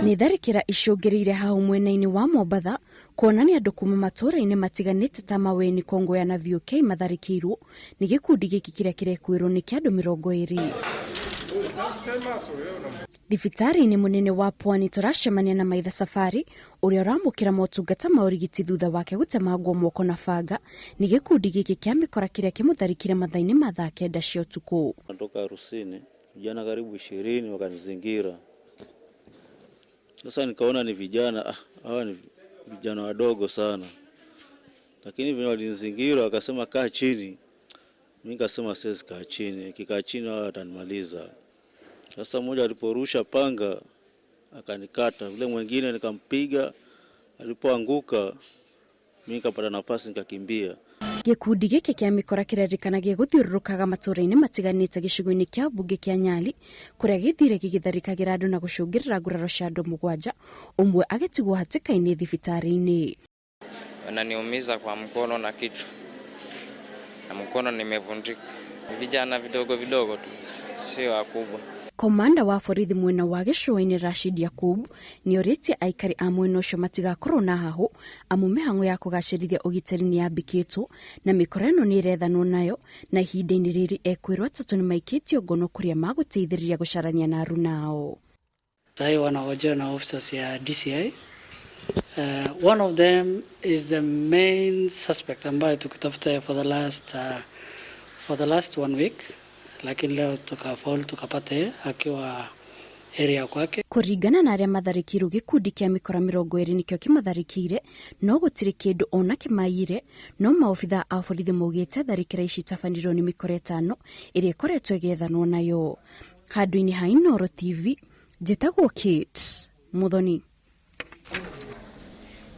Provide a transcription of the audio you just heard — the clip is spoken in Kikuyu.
Nĩ tharĩkĩra icũngĩrĩire hau mwena-inĩ wa Mombatha kuona nĩ andũ kuma matũũra-inĩ matiganĩte ta Maweni, Kongowea na VOK matharĩkĩirwo nĩ gĩkundi gĩkĩ kĩrĩa kĩrekwĩrwo nĩ kĩa andũ 20. Thibitarĩ-inĩ mũnene wa Pwani tũracemania na Maitha Safari ũrĩa ũramũkĩra motungata ma ũrigiti thutha wake gũtemangwo moko na banga nĩ gĩkundi gĩkĩ kĩa mĩkora kĩrĩa kĩmũtharĩkire mathaa-inĩ ma thaa 9 cia ũtukũ. Natoka harusini, vijana karibu 20 wakanizingira. Sasa nikaona ni vijana, hawa ni vijana wadogo sana, lakini vile walinizingira wakasema kaa chini, mimi nikasema siwezi kaa chini, nikikaa chini hawa watanimaliza. Sasa mmoja aliporusha panga akanikata, yule mwingine nikampiga, alipoanguka mimi nikapata nafasi nikakimbia. Gĩkundi gĩkĩ kĩa mĩkora kĩrerĩkana gĩgũthiũrũrũkaga matũũra-inĩ matiganĩte gĩcigo-inĩ kĩa mbunge kĩa Nyali kũrĩa gĩthire gĩgĩtharĩkagĩra andũ na gũcũngĩrĩra nguraro cia andũ 7, ũmwe agĩtigwo hatĩka-inĩ thibitarĩ-inĩ. Wananiumiza kwa mkono na kichwa, na mkono nimevunjika. Vijana vidogo vidogo tu, sio wakubwa. Komanda wa borithi mwena wa gĩcũa-inĩ Rashid Yakub nĩorĩtie aikari a mwena ũcio matigakorwo na hahũ amu mĩhang'o ya kũgacĩrithia ũgitĩri nĩyambĩkĩtwo na mĩkora ĩno nĩĩrethanwo nayo, na ihinda-inĩ rĩrĩ ekwĩrwo 3 nĩmaikĩtio ngono kũrĩa magũteithĩrĩria gũcarania na aruna ao. Sahi wanahojiwa na officers ya DCI. One of them is the main suspect ambaye tukitafuta for the last 1 week, lakini leo tukafaulu tukapata yeye akiwa area kwake. Kũringana na arĩa matharĩkĩirwo, gĩkundi kĩa mĩkora 20 nĩkĩo kĩmatharĩkĩire, no gũtirĩ kĩndũ ona kĩmaiyire, no maobitha a borithi maugĩte tharĩkĩra ici itabanĩirio nĩ mĩkora 5 ĩrĩa ĩkoretwo ĩgĩethanwo nayo. Handũ-inĩ ha Inooro TV, njĩtagwo Kate Muthoni.